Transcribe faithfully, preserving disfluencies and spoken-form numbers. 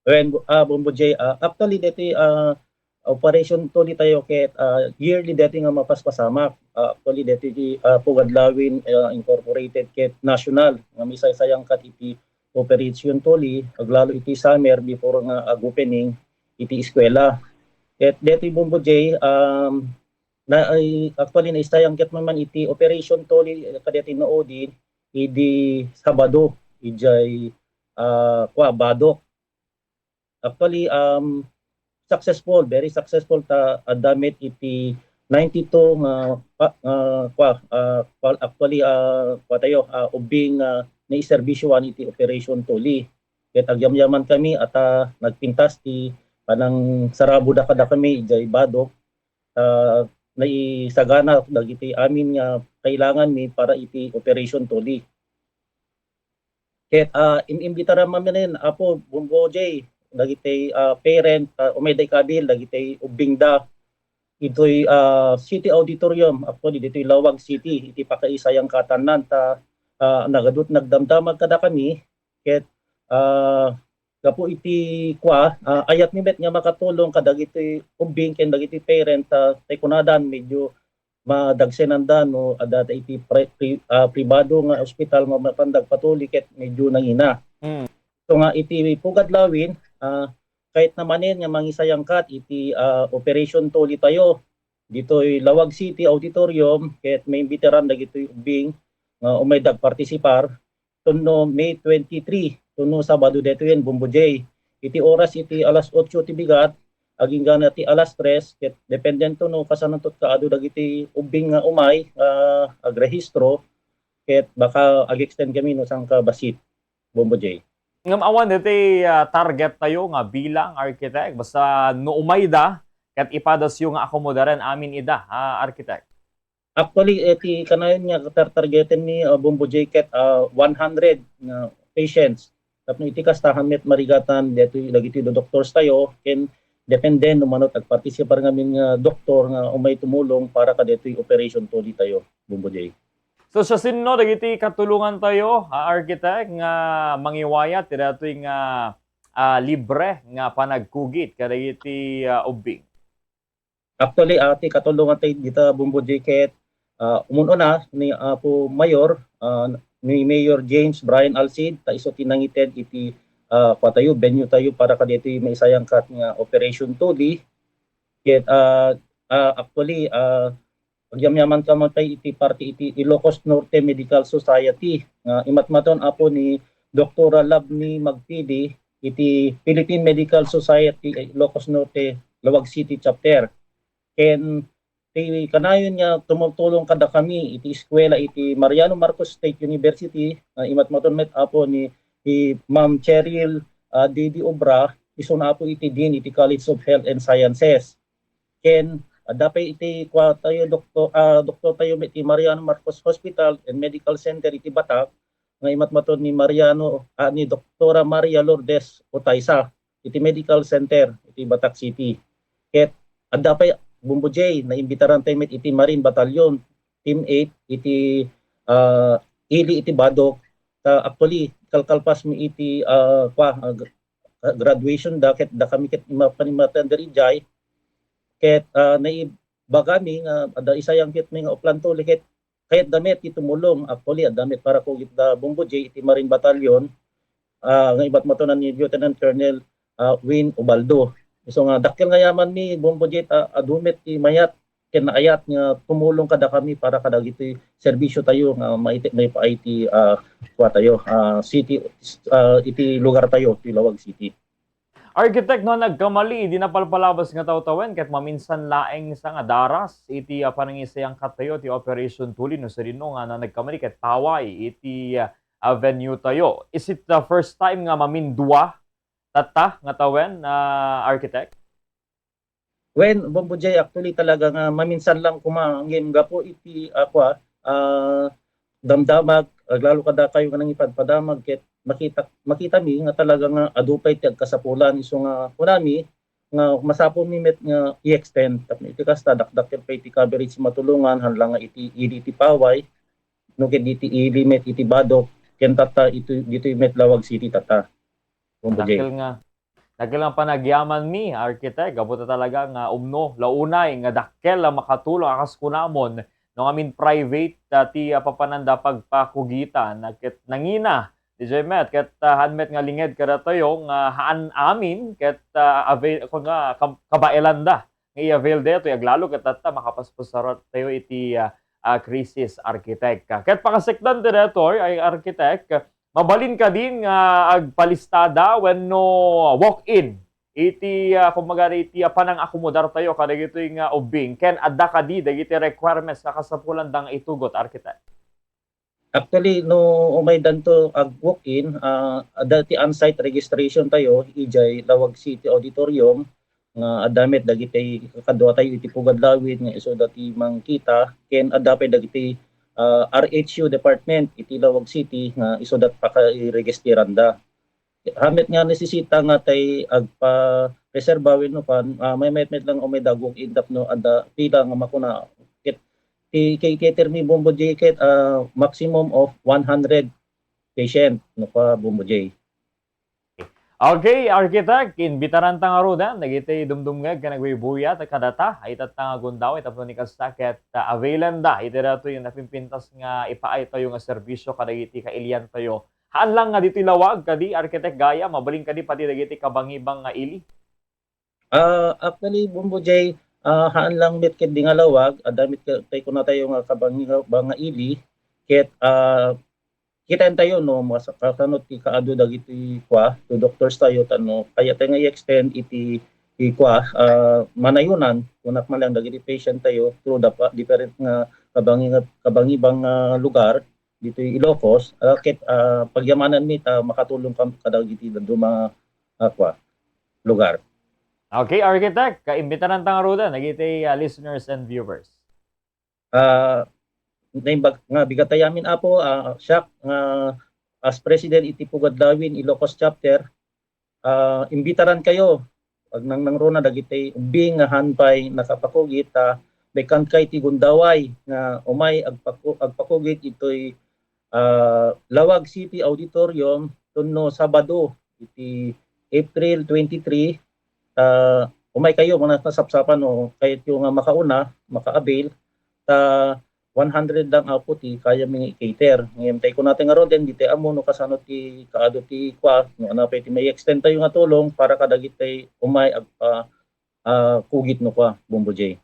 Wen, ah, Bombo J, ah, actually, deti, ah, Operation Tuli tayo ket, ah, yearly deti nga mapaspasamak. Ah, actually, deti, ah, Pugad Lawin, ah, Incorporated ket national nga misaysayangkat iti Operation Tuli, aglalo iti summer before nga ag-opening iti eskwela. Ket deti Bombo J, um, na, ay, actually, naisayangkat man iti Operation Tuli, eh, kadeti no O D, idi Sabado, idiay, ah, kwa, Badoc. Actually, um, successful, very successful ta adda met iti ninety-two nga, pa-, nga, kwa, ah, kwa, actually, ah, kwa tayo, ah, ubbing, ah, naiserbisyuan iti Operation Tuli. Ket agyamyaman kami ata nagpintas ti panangsaraboda kadakami idiay Badoc, ah, naisagana dagiti amin nga kailanganmi para iti Operation Tuli. Ket, ah, in-imbitaran manen, Apo Bombo J, dagiti, ah, parent, ah, umayda ikabil dagiti ubbingda itoy, ah, City Auditorium, actually, ditoy Laoag City, iti pakaisayangkatanna ta, ah, nagadu't nagdamdamag kadakami, ket, ah, gapu iti kua, ah, ayatmi met nga makatulong kadagiti ubbing ken dagiti parent, ah, tay kunadan, medyo madagsenanda no adda ta iti pri-, pri-, ah, pribado nga ospital nga mapanda agpatuli ket medyo nangina. Mm. So nga iti Pugad Lawin, ah, kayatna manen nga mangisayangkat iti, ah, Operation Tuli tayo ditoy Laoag City Auditorium ket maimbitaran dagitoy ubbing nga umayda agpartisipar. Tunno May twenty-three, tunno Sabado daytoyen, Bombo J. Iti oras iti alas otso ti bigat, agingga na ti alas tres, ket dependento no kasananto ti kaadu dagiti ubbing nga umay, ah, agrehistro, ket baka ag-extend kami no saan ka bassit, Bombo J. Ngem awan daytoy, ah, target tayo nga bilang, Architect, basta no umayda, ket ipadasyo nga akomodaren amin ida, ah, Architect. Actually, eh, ti kanayon nga tartargetenmi, ah, Bombo J ket, ah, one hundred nga patients. Tapno iti kasta, haan met marigatan daytoy dagiti do-, doctors tayo, ken depende no mano ti agpartisipar ngamin nga doktor nga umay tumulong para kadaytoy Operation Tuli tayo, Bombo J. So, siasino dagiti katulongan tayo, ah, Architect, nga mangiwayat ti daytoy nga, ah, libre nga panagkugit kadagiti, ah, ubbing? Actually, ah, ti katulongan tayo dita, Bombo J, ket, ah, umun-una ni Apo Mayor, ah, ni Mayor James Brian Alcid, ta isu ti nangited iti, ah, kua tayo, venue tayo para kadaytoy maisayangkat nga Operation Tuli. Ket, ah, ah, actually, ah, agyamyaman ka man pay iti parti iti Ilocos Norte Medical Society nga imatmaton, Apo, ni Doktora Labni Magpili iti Philippine Medical Society, eh, Ilocos Norte, Laoag City Chapter. Ken ti kanayon nga tumutulong kadakami iti eskuela iti Mariano Marcos State University, ah, imatmaton met, Apo, ni, ni Ma'am Cheryl, ah, Didi Obra, isuna, Apo, iti Dean iti College of Health and Sciences. Ken adda pay iti kua tayo, doktor, ah, doktor tayo met iti Mariano Marcos Hospital and Medical Center iti Batak, nga imatmaton ni Mariano, ah, ni Doktora Maria Lourdes Otaysa iti Medical Center iti Batak City. Ket adda pay, Bombo J, naimbitaran tayo met iti Marine Battalion, Team eight, iti, ah, Ili iti Badoc. Ta actually, kalkalpas mi iti, ah, kua, ah, gra-, ah, graduation da, ket dakami ket ima-, panimatan diri jay. Ket, ah, naibagami nga adda isayangkatmi nga Oplan Tuli, ket kayatda met ti tumulong. Actually, adda met parakugitda, Bombo J, iti Marine Battalion, ah, nga imatmaton ni Lieutenant Colonel, ah, Win Ubaldo. So nga, dakkel nga yamanmi, Bombo J, ta adu met ti mayat ken naayat nga tumulong kadakami para kadagiti serbisyo tayo nga maiti-, maipaay ti, ah, kua tayo, ah, city, ah, iti lugar tayo, ti Laoag City. Architect, no nagkamali, idi napalpalabas nga tawtawen, ket maminsan laeng sa nga daras iti, ah, panangisayangkat tayo ti Operation Tuli, no sadino nga na nagkamali ket paway iti, ah, venue tayo. Is it the first time nga mamindua tatta nga tawen, ah, Architect? Wen, Bombo Jay, actually talaga nga maminsan lang koma, ngem gapu iti, ah, kua, ah, damdamag, aglalo kadakayo nga nangipadpadamag, ket makita, makitami nga talaga nga adu pay ti agkasapulan. Isu nga kunami nga masapulmi met nga i-extend tapno iti kasta, dakdakkel pay ti coverage matulongan, haan la nga iti ili ti paway, no ket iti ili met iti Badoc, ken tatta iti, ditoy met Laoag City tatta. Bombo Jay. Dakkel nga, Dakkel nga panagyamanmi, Architect, gapu ta talaga nga umno, la unay nga dakkel a makatulong a kas kunamon no ngamin private, ah, ti, ah, papananda pagpakugitan, ah, ket nangina, D J Met, ket, ah, haan met nga linged kadatayo nga haan amin ket, ah, avail-, kun nga kab-, kabaelanda nga i-avail daytoy aglalo ket tatta makapaspasarat tayo iti, ah, ah, crisis, Architect. Ket pakasekdan ti daytoy ay, Architect, mabalin kadi nga agpalistada wenno walk-in iti, ah, kumbaga, iti, ah, panangakomodar tayo kadagitoy nga ubbing, ken adda kadi dagiti requirements nga kasapulanda nga itugot, Architect? Actually, no umaydanto ag-walk-in, ah, adda ti on-site registration tayo idiay Laoag City Auditorium, nga adda met dagiti kakaduatayo iti Pugad Lawin nga isuda ti mangkita, ken adda pay dagiti, ah, R H U department iti Laoag City nga isuda ti pakairegisteranda. Haan met nga nesesita nga tay agpareserba wenno kuan, ah, maymayat met lang umayda ag-walk-in tapno adda pila nga makuna. Ket ti, ti cater mi, Bombo J, ket, ah, maximum of one hundred patient, no, pa Bombo J. Okay, Architect, imbitaranta ngaruden dagiti dumdumngeg ken agbuybuyat kadata, ay tatta nga gundaway tapno ni kasta ket, ah, availanda iti daytoy nga napimpintas nga ipaay tayo nga serbisyo kadagiti kailian tayo. Haan lang nga ditoy Laoag kadi, Architect, gayam, mabalin kadi pati dagiti kabangibang nga ili? Ah, actually, Bombo J, ah, haan lang met ket di nga Laoag, adda met ket tay kunatayo nga kabangibang nga ili, ket, ah, kitaentayo no mas-, kasano ti kaadu dagiti kua, two doctors tayo, tapno kayat tayo nga i-extend iti, iti kua, ah, manayonan, kunak man lang dagiti patient tayo through the pa-, different nga kabangi-, kabangibang nga lugar ditoy Ilocos, ah, ket, ah, pagyamananmi ta makatulong kam-, kadagiti dadduma nga, ah, kua, lugar. Okay, Architect, kaimbitaranta ngaruden dagiti, ah, listeners and viewers. Ah, naimbag nga bigat tayo amin, Apo, ah, siak nga as president iti Pugad Lawin Ilocos Chapter, ah, imbitaran kayo, agnangnangruna dagiti ubbing nga haan pay nakapakugit, ta maikkantay ti gundaway nga umay agpaku-, agpakugit itoy, ah, Laoag City Auditorium tapno Sabado iti April twenty-three, ta umay kayo, muna nasapsapan no kayatyo nga makauna, maka-avail, ta one hundred lang, Apo, ti kayami nga i-cater. Ngem tay kunatayo ngaruden, ditayo ammo no kasano ti kaadu ti kua, no ania pay ti mai-extend tayo nga tulong para kadagiti umay agpa-, ah, kugit no kua, Bombo J.